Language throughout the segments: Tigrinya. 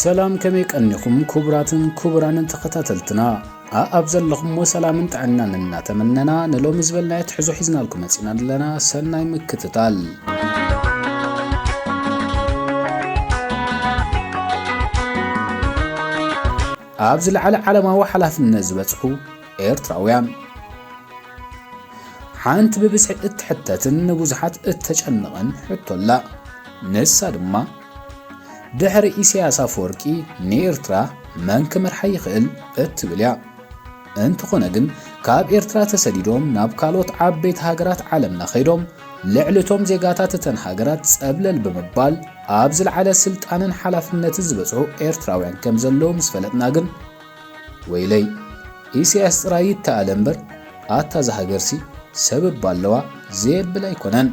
ሰላም፣ ከመይ ቀኒኹም ክቡራትን ክቡራንን ተኸታተልትና? ኣኣብ ዘለኹምዎ ሰላምን ጥዕናን እናተመነና፣ ንሎሚ ዝበልናዮ ትሕዞ ሒዝናልኩም መጺና ኣለና። ሰናይ ምክትታል። ኣብ ዝለዓለ ዓለማዊ ሓላፍነት ዝበጽሑ ኤርትራውያን። ሓንቲ ብብዝሒ እትሕተትን ንብዙሓት እተጨንቕን ሕቶ ኣላ። ንሳ ድማ፣ ድሕሪ ኢሳያስ ኣፈወርቂ ንኤርትራ መን ክመርሓ ይኽእል? እትብል እያ። እንተኾነ ግን፣ ካብ ኤርትራ ተሰዲዶም ናብ ካልኦት ዓበይቲ ሃገራት ዓለምና ከይዶም፣ ልዕሊ እቶም ዜጋታት እተን ሃገራት ጸብለል ብምባል፣ ኣብ ዝለዓለ ስልጣንን ሓላፍነትን ዝበጽሑ ኤርትራውያን ከም ዘለዉ ምስ ፈለጥና ግን፣ ወይለይ፣ ኢሳያስ ጥራይ ይተኣለ እምበር፣ ኣታ እዛ ሃገርሲ ሰብ እባ ኣለዋ ዘየብል ኣይኮነን።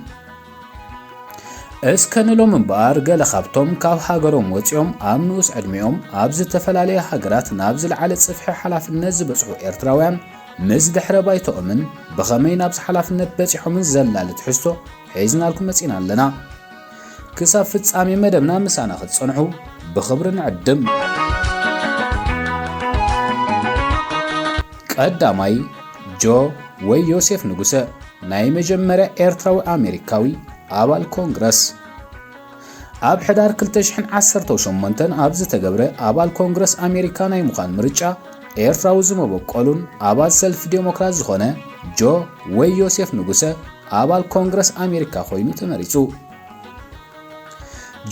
እስከ ንሎም እምበኣር፣ ገለ ካብቶም ካብ ሃገሮም ወጺኦም ኣብ ንኡስ ዕድሚኦም ኣብ ዝተፈላለየ ሃገራት ናብ ዝለዓለ ጽፍሒ ሓላፍነት ዝበጽሑ ኤርትራውያን፣ ምስ ድሕረ ባይታኦምን ብኸመይ ናብዚ ሓላፍነት በጺሖምን ዘላሊ ትሕዝቶ ሒዝናልኩም መጺና ኣለና። ክሳብ ፍጻሜ መደብና ምሳና ክትጸንሑ ብኽብሪ ንዕድም። ቀዳማይ፣ ጆ ወይ ዮሴፍ ንጉሰ፣ ናይ መጀመርያ ኤርትራዊ ኣሜሪካዊ ኣባል ኮንግረስ። ኣብ ሕዳር ክልተ ሽሕን ዓሰርተው ሸሞንተን ኣብ ዝተገብረ ኣባል ኮንግረስ ኣሜሪካ ናይ ምዃን ምርጫ፣ ኤርትራዊ ዝመበቆሉን ኣባል ሰልፊ ዴሞክራት ዝኾነ ጆ ወይ ዮሴፍ ንጉሰ ኣባል ኮንግረስ ኣሜሪካ ኮይኑ ተመሪጹ።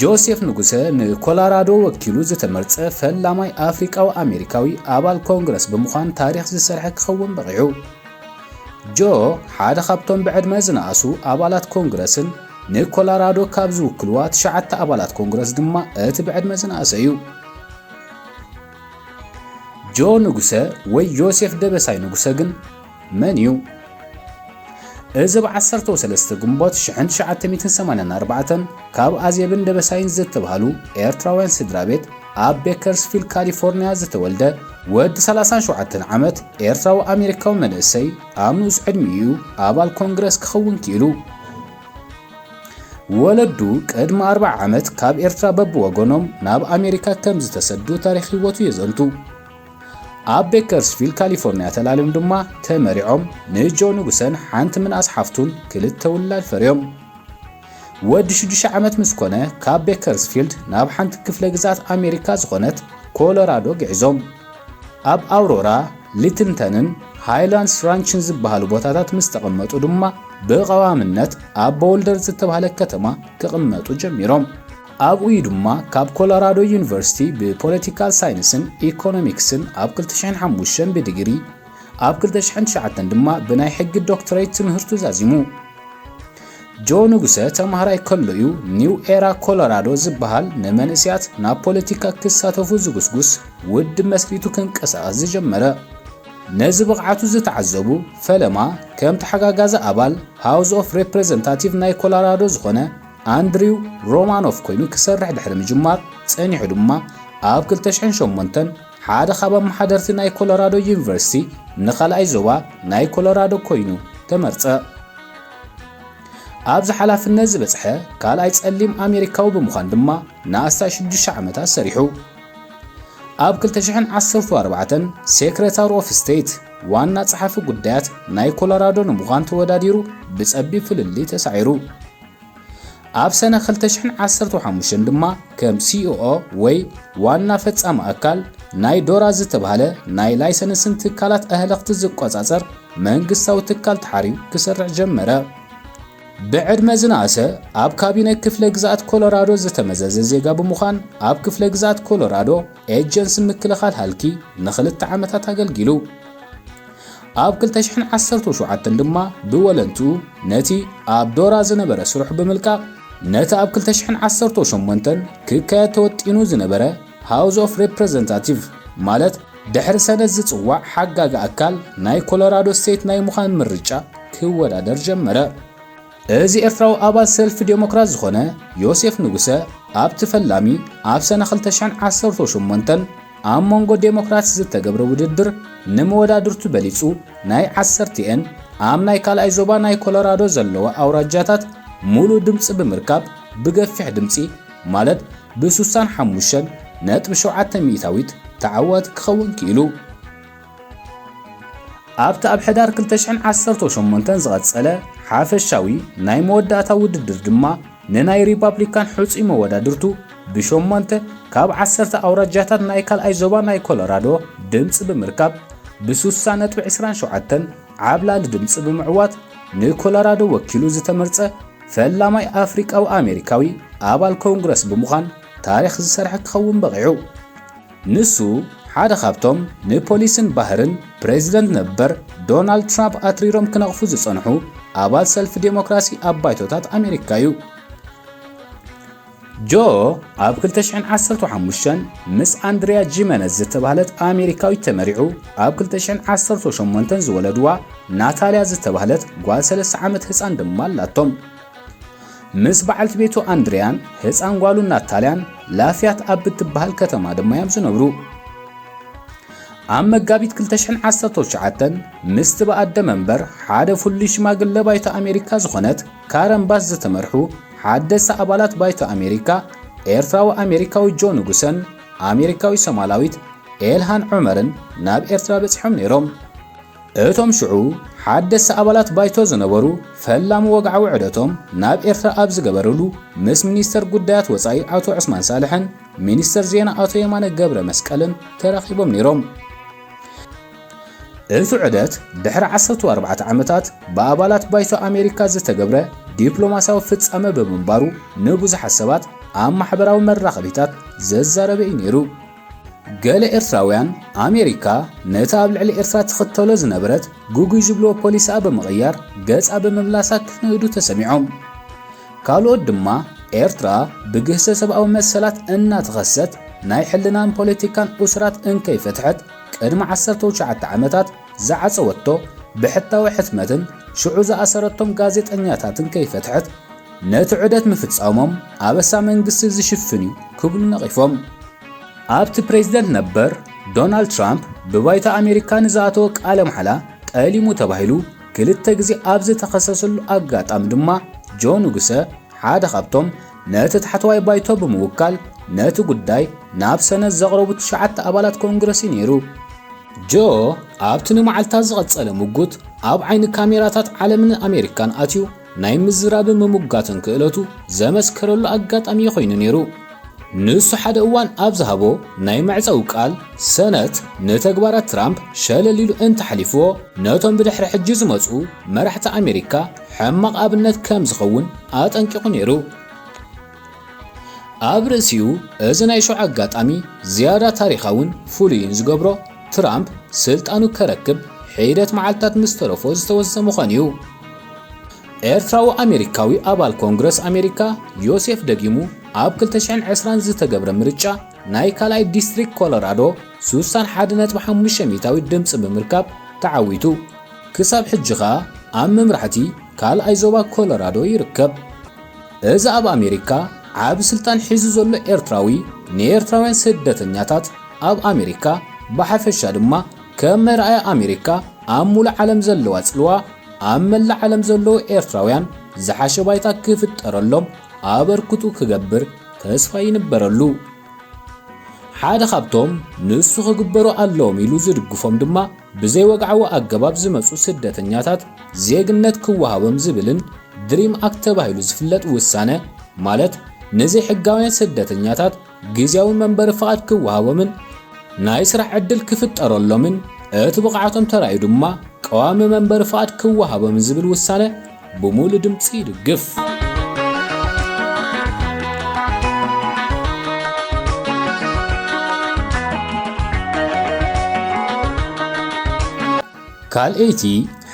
ጆሴፍ ንጉሰ ንኮሎራዶ ወኪሉ ዝተመርጸ ፈላማይ ኣፍሪቃዊ ኣሜሪካዊ ኣባል ኮንግረስ ብምዃን ታሪኽ ዝሰርሐ ክኸውን በቒዑ። ጆ ሓደ ካብቶም ብዕድመ ዝነኣሱ ኣባላት ኮንግረስን ንኮሎራዶ ካብ ዝውክልዋ ትሽዓተ ኣባላት ኮንግረስ ድማ እቲ ብዕድመ ዝነኣሰ እዩ። ጆ ንጉሰ ወይ ዮሴፍ ደበሳይ ንጉሰ ግን መን እዩ? እዚ ብ ዓሰርተ ወሰለስተ ግንቦት ሽሕን ትሽዓተ ሚእትን ሰማንያን ኣርባዕተን ካብ ኣዜብን ደበሳይን ዝተባህሉ ኤርትራውያን ስድራ ቤት ኣብ ቤከርስፊልድ ካሊፎርኒያ ዝተወልደ ወዲ ሰላሳን ሸውዓተን ዓመት ኤርትራዊ ኣሜሪካዊ መንእሰይ ኣብ ንኡስ ዕድሚኡ ኣባል ኮንግረስ ክኸውን ክኢሉ። ወለዱ ቅድሚ ኣርብዓ ዓመት ካብ ኤርትራ በብወገኖም ናብ ኣሜሪካ ከም ዝተሰዱ ታሪኽ ህይወቱ የዘንቱ። ኣብ ቤከርስፊልድ ካሊፎርኒያ ተላልዮም ድማ ተመሪዖም ንጆ ንጉሰን ሓንቲ ምንኣስ ሓፍቱን ክልተ ውላድ ፈርዮም። ወዲ ሽዱሽተ ዓመት ምስ ኮነ ካብ ቤከርስፊልድ ናብ ሓንቲ ክፍለ ግዝኣት ኣሜሪካ ዝኾነት ኮሎራዶ ግዒዞም። ኣብ ኣውሮራ፣ ሊትልተንን ሃይላንድስ ራንችን ዝበሃሉ ቦታታት ምስ ተቐመጡ ድማ ብቐዋምነት ኣብ ቦውልደር ዝተባህለ ከተማ ክቕመጡ ጀሚሮም። ኣብኡ እዩ ድማ ካብ ኮሎራዶ ዩኒቨርሲቲ ብፖለቲካል ሳይንስን ኢኮኖሚክስን ኣብ ክልተ ሽሕን ሓሙሽተን ብዲግሪ፣ ኣብ ክልተ ሽሕን ትሽዓተን ድማ ብናይ ሕጊ ዶክትሬት ትምህርቱ ዛዚሙ። ጆ ንጉሰ ተማሃራይ ከሎ እዩ ኒው ኤራ ኮሎራዶ ዝበሃል ንመንእሰያት ናብ ፖለቲካ ክሳተፉ ዝጉስጉስ ውድብ መስሪቱ ክንቀሳቐስ ዝጀመረ። ነዚ ብቕዓቱ ዝተዓዘቡ ፈለማ ከም ተሓጋጋዚ ኣባል ሃውስ ኦፍ ሬፕሬዘንታቲቭ ናይ ኮሎራዶ ዝኾነ ኣንድሪው ሮማኖፍ ኮይኑ ክሰርሕ ድሕሪ ምጅማር ጸኒሑ ድማ ኣብ ክልተ ሽሕን ሸሞንተን ሓደ ካብ ኣመሓደርቲ ናይ ኮሎራዶ ዩኒቨርሲቲ ንኻልኣይ ዞባ ናይ ኮሎራዶ ኮይኑ ተመርጸ። ኣብዚ ሓላፍነት ዝበጽሐ ካልኣይ ጸሊም ኣሜሪካዊ ብምዃን ድማ ንኣስታት ሽዱሽተ ዓመታት ሰሪሑ። ኣብ ክልተ ሽሕን ዓሰርተ ኣርባዕተን ሴክሬታሪ ኦፍ ስቴት፣ ዋና ጸሓፊ ጉዳያት ናይ ኮሎራዶ ንምዃን ተወዳዲሩ ብጸቢብ ፍልልይ ተሳዒሩ። ኣብ ሰነ ክልተ ሽሕን ዓሰርተ ሓሙሽተን ድማ ከም ሲኢኦ ወይ ዋና ፈጻሚ ኣካል ናይ ዶራ ዝተባህለ ናይ ላይሰንስን ትካላት ኣህለኽቲ ዝቆጻጸር መንግስታዊ ትካል ተሓርዩ ክሰርሕ ጀመረ። ብዕድመ ዝነኣሰ ኣብ ካቢነ ክፍለ ግዝኣት ኮሎራዶ ዝተመዘዘ ዜጋ ብምዃን ኣብ ክፍለ ግዝኣት ኮሎራዶ ኤጀንሲ ምክልኻል ሃልኪ ንኽልተ ዓመታት ኣገልጊሉ። ኣብ ክልተ ሽሕን ዓሰርተ ሸውዓተን ድማ ብወለንትኡ ነቲ ኣብ ዶራ ዝነበረ ስርሑ ብምልቃቕ ነቲ ኣብ ክልተ ሽሕን ዓሰርተ ሸሞንተን ክካየድ ተወጢኑ ዝነበረ ሃውስ ኦፍ ሬፕሬዘንታቲቭ ማለት ድሕሪ ሰነት ዝጽዋዕ ሓጋጊ ኣካል ናይ ኮሎራዶ ስቴት ናይ ምዃን ምርጫ ክወዳደር ጀመረ። እዚ ኤርትራዊ ኣባል ሰልፊ ዴሞክራት ዝኾነ ዮሴፍ ንጉሰ ኣብቲ ፈላሚ ኣብ ሰነ ክልተ ሽሕን ዓሰርተ ሸሞንተን ኣብ መንጎ ዴሞክራት ዝተገብረ ውድድር ንመወዳድርቱ በሊጹ ናይ ዓሰርቲኤን ኣብ ናይ ካልኣይ ዞባ ናይ ኮሎራዶ ዘለዋ ኣውራጃታት ሙሉእ ድምጺ ብምርካብ ብገፊሕ ድምጺ ማለት ብስሳን ሓሙሽተን ነጥቢ ሸውዓተ ሚእታዊት ተዓዋቲ ክኸውን ክኢሉ። ኣብቲ ኣብ ሕዳር ክልተ ሽሕን ዓሰርተ ሸሞንተን ዝቐጸለ ሓፈሻዊ ናይ መወዳእታ ውድድር ድማ፣ ንናይ ሪፓብሊካን ሕጹይ መወዳድርቱ ብሸሞንተ ካብ ዓሰርተ ኣውራጃታት ናይ ካልኣይ ዞባ ናይ ኮሎራዶ ድምጺ ብምርካብ፣ ብስሳ ነጥቢ ዕስራን ሸውዓተን ዓብላሊ ድምጺ ብምዕዋት፣ ንኮሎራዶ ወኪሉ ዝተመርጸ ፈላማይ ኣፍሪቃዊ ኣሜሪካዊ ኣባል ኮንግረስ ብምዃን ታሪኽ ዝሰርሐ ክኸውን በቒዑ። ንሱ ሓደ ካብቶም ንፖሊስን ባህርን ፕሬዚደንት ነበር ዶናልድ ትራምፕ ኣትሪሮም ክነቕፉ ዝጸንሑ ኣባል ሰልፊ ዴሞክራሲ ኣብ ባይቶታት ኣሜሪካ እዩ። ጆ ኣብ ክልተ ሽሕን ዓሰርተ ሓሙሽተን ምስ ኣንድሪያ ጂመነዝ ዝተባህለት ኣሜሪካዊት ተመሪዑ፣ ኣብ ክልተ ሽሕን ዓሰርተ ሸሞንተን ዝወለድዋ ናታልያ ዝተባህለት ጓል ሰለስተ ዓመት ህጻን ድማ ኣላቶም። ምስ በዓልቲ ቤቱ ኣንድሪያን ህጻን ጓሉ ናታልያን ላፍያት ኣብ እትበሃል ከተማ ድማ እዮም ዝነብሩ። ኣብ መጋቢት ክልተ ሽሕን ዓሰርተ ትሽዓተን ምስቲ ብኣደ መንበር ሓደ ፍሉይ ሽማግለ ባይቶ ኣሜሪካ ዝኾነት ካረን ባስ ዝተመርሑ ሓደስቲ ኣባላት ባይቶ ኣሜሪካ፣ ኤርትራዊ ኣሜሪካዊ ጆ ንጉሰን ኣሜሪካዊ ሶማላዊት ኤልሃን ዑመርን ናብ ኤርትራ በጺሖም ነይሮም። እቶም ሽዑ ሓደስቲ ኣባላት ባይቶ ዝነበሩ ፈላሚ ወግዓዊ ዑደቶም ናብ ኤርትራ ኣብ ዝገበርሉ፣ ምስ ሚኒስተር ጉዳያት ወጻኢ ኣቶ ዑስማን ሳልሕን ሚኒስተር ዜና ኣቶ የማነ ገብረ መስቀልን ተራኺቦም ነይሮም። እቲ ዑደት ድሕሪ ዓሰርተ ኣርባዕተ ዓመታት ብኣባላት ባይቶ ኣሜሪካ ዝተገብረ ዲፕሎማስያዊ ፍጻመ ብምንባሩ፣ ንብዙሓት ሰባት ኣብ ማሕበራዊ መራኸቢታት ዘዛረበ እዩ ነይሩ። ገለ ኤርትራውያን፣ ኣሜሪካ ነቲ ኣብ ልዕሊ ኤርትራ ትኽተሎ ዝነበረት ግጉይ ዝብልዎ ፖሊሲኣ ብምቕያር፣ ገጻ ብምምላሳ ክንእዱ ተሰሚዖም። ካልኦት ድማ፣ ኤርትራ ብግህሰት ሰብኣዊ መሰላት እናተኸሰት፣ ናይ ሕልናን ፖለቲካን እሱራት እንከይፈትሐት፣ ቅድሚ ዓሰርተ ትሽዓተ ዓመታት ዝዓጸወቶ ብሕታዊ ሕትመትን ሽዑ ዝኣሰረቶም ጋዜጠኛታትን ከይፈትሐት፣ ነቲ ዑደት ምፍጻሞም ኣበሳ መንግስቲ ዝሽፍን እዩ ክብሉ ነቒፎም። ኣብቲ ፕሬዚደንት ነበር ዶናልድ ትራምፕ ብባይቶ ኣሜሪካ ንዝኣተወ ቃለ ማሕላ ጠሊሙ ተባሂሉ ክልተ ግዜ ኣብ ዝተኸሰሰሉ ኣጋጣሚ ድማ፣ ጆ ንጉሰ ሓደ ካብቶም ነቲ ታሕተዋይ ባይቶ ብምውካል ነቲ ጉዳይ ናብ ሰነት ዘቕረቡ ትሽዓተ ኣባላት ኮንግረስ እዩ ነይሩ። ጆ ኣብቲ ንመዓልታት ዝቐጸለ ምጉት ኣብ ዓይኒ ካሜራታት ዓለምን ኣሜሪካን ኣትዩ ናይ ምዝራብን ምሙጋትን ክእለቱ ዘመስከረሉ ኣጋጣሚ ኮይኑ ነይሩ። ንሱ ሓደ እዋን ኣብ ዝሃቦ ናይ መዕጸዊ ቃል፣ ሰነት ንተግባራት ትራምፕ ሸለል ኢሉ እንተሓሊፍዎ፣ ነቶም ብድሕሪ ሕጂ ዝመጹ መራሕቲ ኣሜሪካ ሕማቕ ኣብነት ከም ዝኸውን ኣጠንቂቑ ነይሩ። ኣብ ርእሲኡ፣ እዚ ናይ ሸው ኣጋጣሚ ዝያዳ ታሪኻውን ፍሉይን ዝገብሮ፣ ትራምፕ ስልጣኑ ከረክብ ሒደት መዓልታት ምስ ተረፎ ዝተወስደ ምዃኑ እዩ። ኤርትራዊ ኣሜሪካዊ ኣባል ኮንግረስ ኣሜሪካ ዮሴፍ ደጊሙ፣ ኣብ ክልተ ሽሕን ዕስራን ዝተገብረ ምርጫ ናይ ካልኣይ ዲስትሪክት ኮሎራዶ ስሳን ሓደ ነጥቢ ሓሙሽተ ሚእታዊት ድምፂ ብምርካብ ተዓዊቱ። ክሳብ ሕጂ ኸኣ ኣብ መምራሕቲ ካልኣይ ዞባ ኮሎራዶ ይርከብ። እዚ ኣብ ኣሜሪካ ዓቢ ስልጣን ሒዙ ዘሎ ኤርትራዊ፣ ንኤርትራውያን ስደተኛታት ኣብ ኣሜሪካ ብሓፈሻ ድማ ከም መርኣያ ኣሜሪካ ኣብ ሙሉእ ዓለም ዘለዋ ጽልዋ፣ ኣብ መላእ ዓለም ዘለዉ ኤርትራውያን ዝሓሸ ባይታ ክፍጠረሎም ኣበርክቱ ክገብር ተስፋ ይንበረሉ። ሓደ ካብቶም ንሱ ክግበሩ ኣለዎም ኢሉ ዝድግፎም ድማ፣ ብዘይወግዓዊ ኣገባብ ዝመጹ ስደተኛታት ዜግነት ክወሃቦም ዝብልን ድሪም ኣክት ተባሂሉ ዝፍለጥ ውሳነ፣ ማለት ንዘይሕጋውያን ስደተኛታት ግዝያዊ መንበሪ ፍቓድ ክወሃቦምን ናይ ስራሕ ዕድል ክፍጠረሎምን፣ እቲ ብቕዓቶም ተራእዩ ድማ ቀዋሚ መንበሪ ፍቓድ ክወሃቦምን ዝብል ውሳነ ብሙሉ ድምጺ ይድግፍ። ካልኣይቲ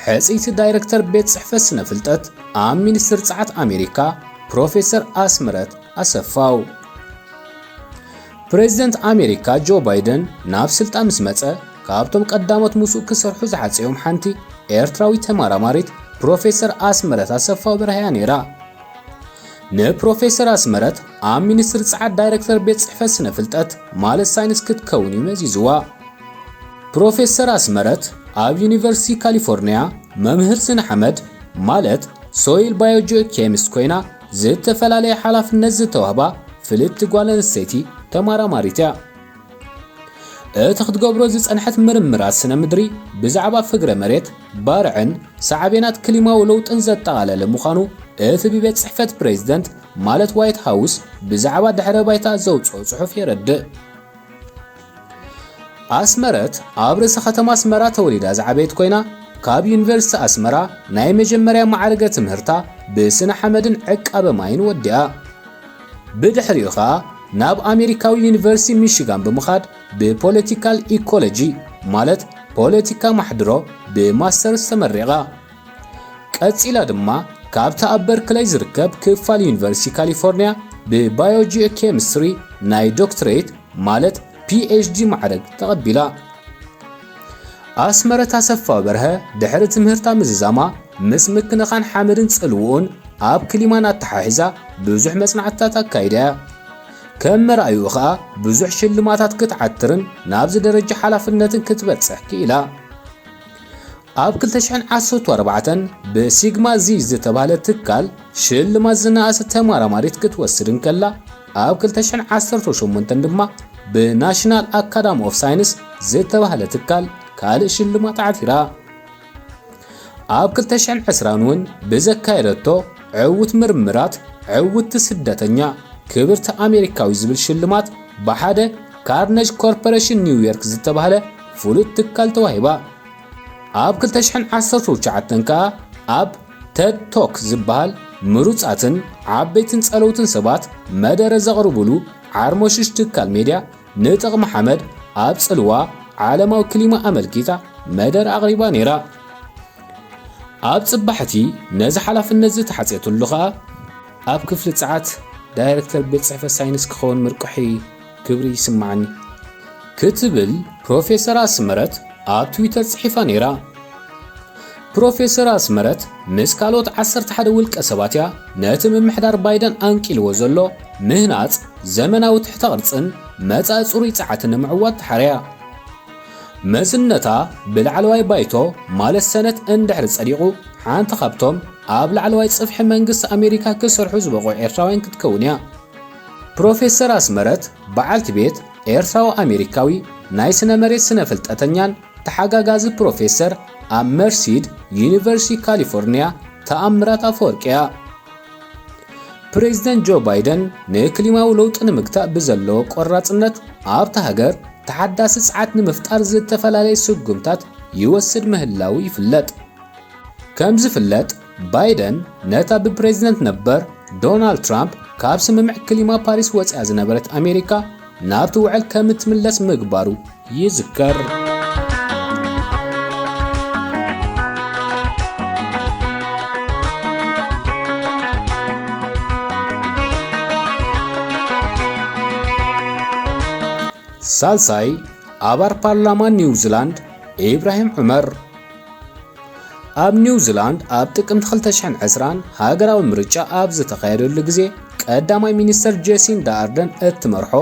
ሕጽይቲ ዳይረክተር ቤት ጽሕፈት ስነ ፍልጠት ኣብ ሚኒስትሪ ጸዓት ኣሜሪካ ፕሮፌሰር ኣስመረት ኣሰፋው። ፕሬዚደንት ኣሜሪካ ጆ ባይደን ናብ ስልጣን ምስ መጸ፣ ካብቶም ቀዳሞት ምስኡ ክሰርሑ ዝሓጸዮም ሓንቲ ኤርትራዊት ተመራማሪት ፕሮፌሰር ኣስመረት ኣሰፋው በርሀያ ነይራ። ንፕሮፌሰር ኣስመረት ኣብ ሚኒስትሪ ጸዓት ዳይረክተር ቤት ጽሕፈት ስነ ፍልጠት ማለት ሳይንስ ክትከውን እዩ መዚዝዋ። ፕሮፌሰር ኣስመረት ኣብ ዩኒቨርሲቲ ካሊፎርኒያ መምህር ስነ ሓመድ ማለት ሶይል ባዮጂኦ ኬሚስት ኮይና፣ ዝተፈላለየ ሓላፍነት ዝተዋህባ ፍልጥቲ ጓል ኣንስተይቲ ተመራማሪት እያ። እቲ ክትገብሮ ዝጸንሐት ምርምራት ስነ ምድሪ ብዛዕባ ፍግረ መሬት፣ ባርዕን ሳዕቤናት ክሊማዊ ለውጥን ዘጠቓለለ ምዃኑ እቲ ብቤት ጽሕፈት ፕሬዝደንት ማለት ዋይት ሃውስ ብዛዕባ ድሕረ ባይታ ዘውጽኦ ጽሑፍ የረድእ። ኣስመረት ኣብ ርእሰ ከተማ ኣስመራ ተወሊዳ ዝዓበየት ኮይና፣ ካብ ዩኒቨርሲቲ ኣስመራ ናይ መጀመርያ ማዕርገ ትምህርታ ብስነ ሓመድን ዕቃበ ማይን ወዲኣ። ብድሕሪኡ ኸኣ ናብ ኣሜሪካዊ ዩኒቨርሲቲ ሚሽጋን ብምኻድ ብፖለቲካል ኢኮሎጂ ማለት ፖለቲካ ማሕድሮ ብማስተርስ ተመሪቓ። ቀጺላ ድማ ካብቲ ኣብ በርክለይ ዝርከብ ክፋል ዩኒቨርሲቲ ካሊፎርኒያ ብባዮጂኦኬሚስትሪ ናይ ዶክትሬት ማለት ፒ ኤች ዲ ማዕረግ ተቐቢላ። ኣስመረት ኣሰፋ በርሀ ድሕሪ ትምህርታ ምዝዛማ ምስ ምክንኻን ሓመድን ጽልውኡን ኣብ ክሊማን ኣተሓሒዛ ብዙሕ መጽናዕትታት ኣካይዳ እያ። ከም መርኣይኡ ኸኣ ብዙሕ ሽልማታት ክትዓትርን ናብዚ ደረጃ ሓላፍነትን ክትበጽሕ ክኢላ። ኣብ ክልተ ሽሕን ዓሰርተ ኣርባዕተን ብሲግማ ዚ ዝተባህለ ትካል ሽልማት ዝነኣሰት ተመራማሪት ክትወስድ እንከላ፣ ኣብ ክልተ ሽሕን ዓሰርተ ሸሞንተን ድማ ብናሽናል ኣካዳሚ ኦፍ ሳይንስ ዝተባህለ ትካል ካልእ ሽልማት ዓቲራ። ኣብ ክልተ ሽሕን ዕስራን እውን ብዘካየደቶ ዕዉት ምርምራት ዕውትቲ ስደተኛ ክብርቲ ኣሜሪካዊ ዝብል ሽልማት ብሓደ ካርነጅ ኮርፖሬሽን ኒውዮርክ ዝተባህለ ፍሉጥ ትካል ተዋሂባ። ኣብ ክልተ ሽሕን ዓሰርተ ትሽዓተን ከኣ ኣብ ተድ ቶክ ዝበሃል ምሩጻትን ዓበይትን ጸለውትን ሰባት መደረ ዘቕርቡሉ ዓርሞሽሽ ትካል ሜድያ ንጥቕሚ ሓመድ ኣብ ጽልዋ ዓለማዊ ክሊማ ኣመልኪታ መደረ ኣቕሪባ ነይራ። ኣብ ጽባሕቲ ነዚ ሓላፍነት ዝተሓጽየትሉ ኸኣ ኣብ ክፍሊ ጸዓት ዳይረክተር ቤት ጽሕፈት ሳይንስ ክኸውን ምርቁሒ ክብሪ ይስምዓኒ ክትብል ፕሮፌሰር ኣስመረት ኣብ ትዊተር ጽሒፋ ነይራ። ፕሮፌሰር ኣስመረት ምስ ካልኦት ዓሰርተ ሓደ ውልቀ ሰባት እያ ነቲ ምምሕዳር ባይደን ኣንቂልዎ ዘሎ ምህናጽ ዘመናዊ ትሕተ ቅርጽን መጻኢ ጽሩይ ጸዓትን ንምዕዋት ተሓርያ። መዝነታ ብላዕለዋይ ባይቶ ማለት ሰነት እንድሕሪ ጸዲቑ፣ ሓንቲ ካብቶም ኣብ ላዕለዋይ ጽፍሒ መንግስቲ ኣሜሪካ ክሰርሑ ዝበቑዑ ኤርትራውያን ክትከውን እያ። ፕሮፌሰር ኣስመረት በዓልቲ ቤት ኤርትራዊ ኣሜሪካዊ ናይ ስነ መሬት ስነ ፍልጠተኛን ተሓጋጋዚ ፕሮፌሰር ኣብ መርሲድ ዩኒቨርሲቲ ካሊፎርኒያ ተኣምራት ኣፈወርቂ እያ። ፕሬዝደንት ጆ ባይደን ንክሊማዊ ለውጢ ንምግታእ ብዘለዎ ቆራጽነት ኣብታ ሃገር ተሓዳሲ ጸዓት ንምፍጣር ዝተፈላለየ ስጉምታት ይወስድ ምህላዉ ይፍለጥ። ከም ዝፍለጥ፣ ባይደን ነታ ብፕሬዝደንት ነበር ዶናልድ ትራምፕ ካብ ስምምዕ ክሊማ ፓሪስ ወጺኣ ዝነበረት ኣሜሪካ ናብቲ ውዕል ከም እትምለስ ምግባሩ ይዝከር። ሳልሳይ፣ ኣባል ፓርላማ ኒውዚላንድ ኢብራሂም ዑመር። ኣብ ኒውዚላንድ ኣብ ጥቅምቲ ክልተ ሽሕን ዕስራን ሃገራዊ ምርጫ ኣብ ዝተኻየደሉ ግዜ፣ ቀዳማይ ሚኒስተር ጄሲንዳ ኣርደን እትመርሖ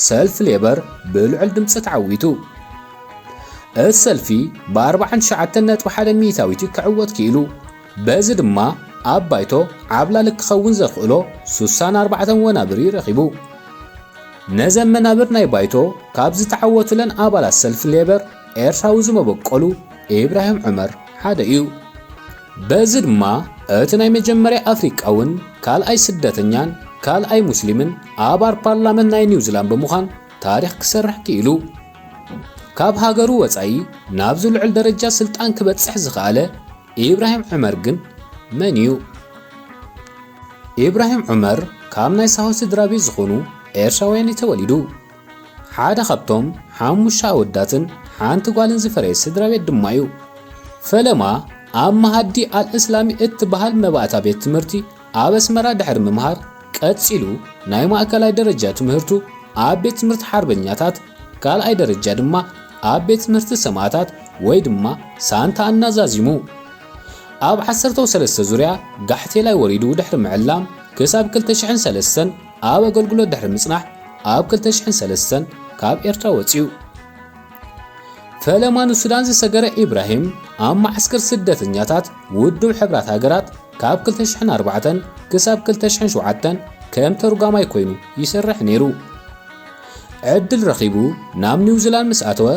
ሰልፊ ሌበር ብልዑል ድምጺ ተዓዊቱ። እቲ ሰልፊ ብ ኣርብዓን ትሽዓተን ነጥቢ ሓደ ሚእታዊት ክዕወት ክኢሉ። በዚ ድማ ኣብ ባይቶ ዓብላሊ ክኸውን ዘኽእሎ ሱሳን ኣርባዕተን ወናብር እዩ ረኺቡ። ነዘን መናብር ናይ ባይቶ ካብ ዝተዓወቱለን ኣባላት ሰልፊ ሌበር ኤርትራዊ ዝመበቆሉ ኢብራሂም ዑመር ሓደ እዩ። በዚ ድማ እቲ ናይ መጀመርያ ኣፍሪቃውን ካልኣይ ስደተኛን ካልኣይ ሙስሊምን ኣባል ፓርላመንት ናይ ኒውዚላንድ ብምዃን ታሪኽ ክሰርሕ ክኢሉ። ካብ ሃገሩ ወጻኢ ናብዚ ልዑል ደረጃ ስልጣን ክበጽሕ ዝኸኣለ ኢብራሂም ዑመር ግን መን እዩ? ኢብራሂም ዑመር ካብ ናይ ሳሆ ስድራ ቤት ዝኾኑ ኤርትራውያን እዩ ተወሊዱ። ሓደ ካብቶም ሓሙሽተ ኣወዳትን ሓንቲ ጓልን ዝፈረየ ስድራ ቤት ድማ እዩ። ፈለማ ኣብ መሃዲ ኣልእስላሚ እትበሃል መባእታ ቤት ትምህርቲ ኣብ ኣስመራ ድሕሪ ምምሃር፣ ቀጺሉ ናይ ማእከላይ ደረጃ ትምህርቱ ኣብ ቤት ትምህርቲ ሓርበኛታት፣ ካልኣይ ደረጃ ድማ ኣብ ቤት ትምህርቲ ሰማእታት ወይ ድማ ሳንታ ኣና ዛዚሙ። ኣብ ዓሰርተ ሰለስተ ዙርያ ጋሕቴላይ ወሪዱ ድሕሪ ምዕላም፣ ክሳብ ክልተ ሽሕን ሰለስተን ኣብ ኣገልግሎት ድሕሪ ምጽናሕ፣ ኣብ ክልተ ሽሕን ሰለስተን ካብ ኤርትራ ወጺኡ። ፈለማ ንሱዳን ዝሰገረ ኢብራሂም፣ ኣብ መዓስከር ስደተኛታት ውድብ ሕብራት ሃገራት ካብ ክልተ ሽሕን ኣርባዕተን ክሳብ ክልተ ሽሕን ሸውዓተን ከም ተርጓማይ ኮይኑ ይሰርሕ ነይሩ። ዕድል ረኺቡ ናብ ኒውዚላንድ ምስ ኣተወ፣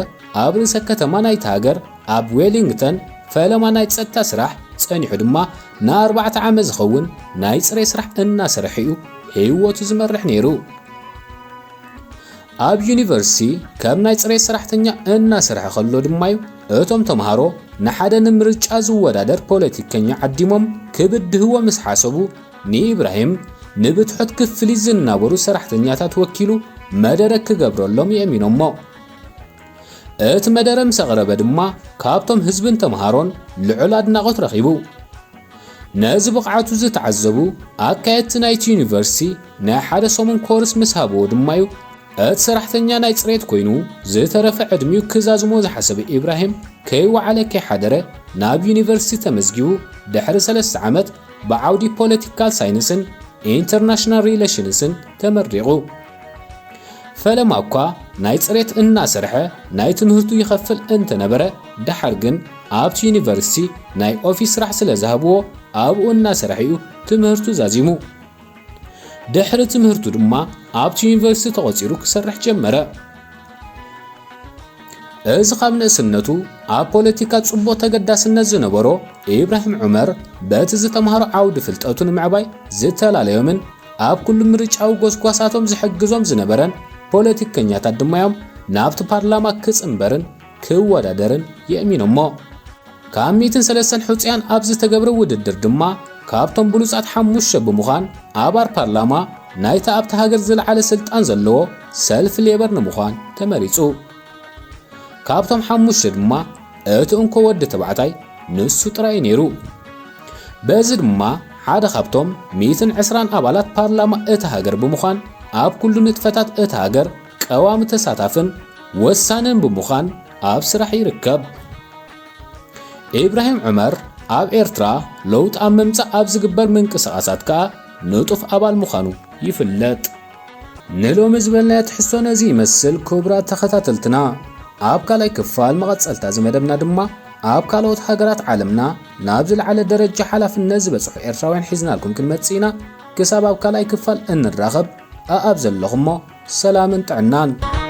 ኣብ ርእሰ ከተማ ናይታ ሃገር ኣብ ዌሊንግተን ፈለማ ናይ ጸጥታ ስራሕ ጸኒሑ ድማ ንኣርባዕተ ዓመት ዝኸውን ናይ ጽሬት ስራሕ እናሰርሐ እዩ ህይወቱ ዝመርሕ ነይሩ። ኣብ ዩኒቨርሲቲ ከም ናይ ጽሬት ሰራሕተኛ እናሰርሐ ከሎ ድማ እዩ እቶም ተምሃሮ ንሓደ ንምርጫ ዝወዳደር ፖለቲከኛ ዓዲሞም ክብድህዎ ምስ ሓሰቡ፣ ንኢብራሂም ንብትሖት ክፍሊት ዝናበሩ ሰራሕተኛታት ወኪሉ መደረ ክገብረሎም የእሚኖሞ። እቲ መደረ ምስ ኣቕረበ ድማ ካብቶም ህዝብን ተምሃሮን ልዑል ኣድናቖት ረኺቡ። ነዚ ብቕዓቱ ዝተዓዘቡ ኣካየድቲ ናይቲ ዩኒቨርሲቲ ናይ ሓደ ሰሙን ኮርስ ምስ ሃብዎ ድማ እዩ እቲ ሰራሕተኛ ናይ ጽሬት ኮይኑ ዝተረፈ ዕድሚኡ ክዛዝሞ ዝሓሰበ ኢብራሂም ከይወዓለ ከይሓደረ ናብ ዩኒቨርሲቲ ተመዝጊቡ ድሕሪ ሰለስተ ዓመት ብዓውዲ ፖለቲካል ሳይንስን ኢንተርናሽናል ሪሌሽንስን ተመሪቑ። ፈለማ እኳ ናይ ጽሬት እናሰርሐ ናይ ትምህርቱ ይኸፍል እንተነበረ፣ ደሓር ግን ኣብቲ ዩኒቨርሲቲ ናይ ኦፊስ ስራሕ ስለ ዝሃብዎ ኣብኡ እናሰርሐ እዩ ትምህርቱ ዛዚሙ። ድሕሪ ትምህርቱ ድማ ኣብቲ ዩኒቨርሲቲ ተቖጺሩ ክሰርሕ ጀመረ። እዚ ካብ ንእስነቱ ኣብ ፖለቲካ ጽቡቕ ተገዳስነት ዝነበሮ ኢብራሂም ዑመር፣ በቲ ዝተምሃሮ ዓውዲ ፍልጠቱ ንምዕባይ ዝተላለዮምን ኣብ ኩሉ ምርጫዊ ጎስጓሳቶም ዝሕግዞም ዝነበረን ፖለቲከኛታት ድማ እዮም ናብቲ ፓርላማ ክጽንበርን ክወዳደርን የእሚኖሞ። ካብ ሚእትን ሰለስተን ሕጹያን ኣብ ዝተገብረ ውድድር ድማ ካብቶም ብሉጻት ሓሙሽተ ብምዃን ኣባል ፓርላማ ናይታ ኣብታ ሃገር ዝለዓለ ስልጣን ዘለዎ ሰልፊ ሌበር ንምዃን ተመሪጹ። ካብቶም ሓሙሽተ ድማ እቲ እንኮ ወዲ ተባዕታይ ንሱ ጥራይ ነይሩ። በዚ ድማ ሓደ ካብቶም ሚእትን ዕስራን ኣባላት ፓርላማ እታ ሃገር ብምዃን ኣብ ኩሉ ንጥፈታት እታ ሃገር ቀዋሚ ተሳታፍን ወሳንን ብምዃን ኣብ ስራሕ ይርከብ። ኢብራሂም ዑመር ኣብ ኤርትራ ለውጢ ኣብ ምምጻእ ኣብ ዝግበር ምንቅስቓሳት ከኣ ንጡፍ ኣባል ምዃኑ ይፍለጥ። ንሎሚ ዝበልናዮ ትሕዝቶ ነዚ ይመስል። ክቡራት ተኸታተልትና፣ ኣብ ካልኣይ ክፋል መቐጸልታ እዚ መደብና ድማ ኣብ ካልኦት ሃገራት ዓለምና ናብ ዝለዓለ ደረጃ ሓላፍነት ዝበጽሑ ኤርትራውያን ሒዝናልኩም ክንመጽእ ኢና። ክሳብ ኣብ ካልኣይ ክፋል እንራኸብ፣ ኣኣብ ዘለኹሞ ሰላምን ጥዕናን።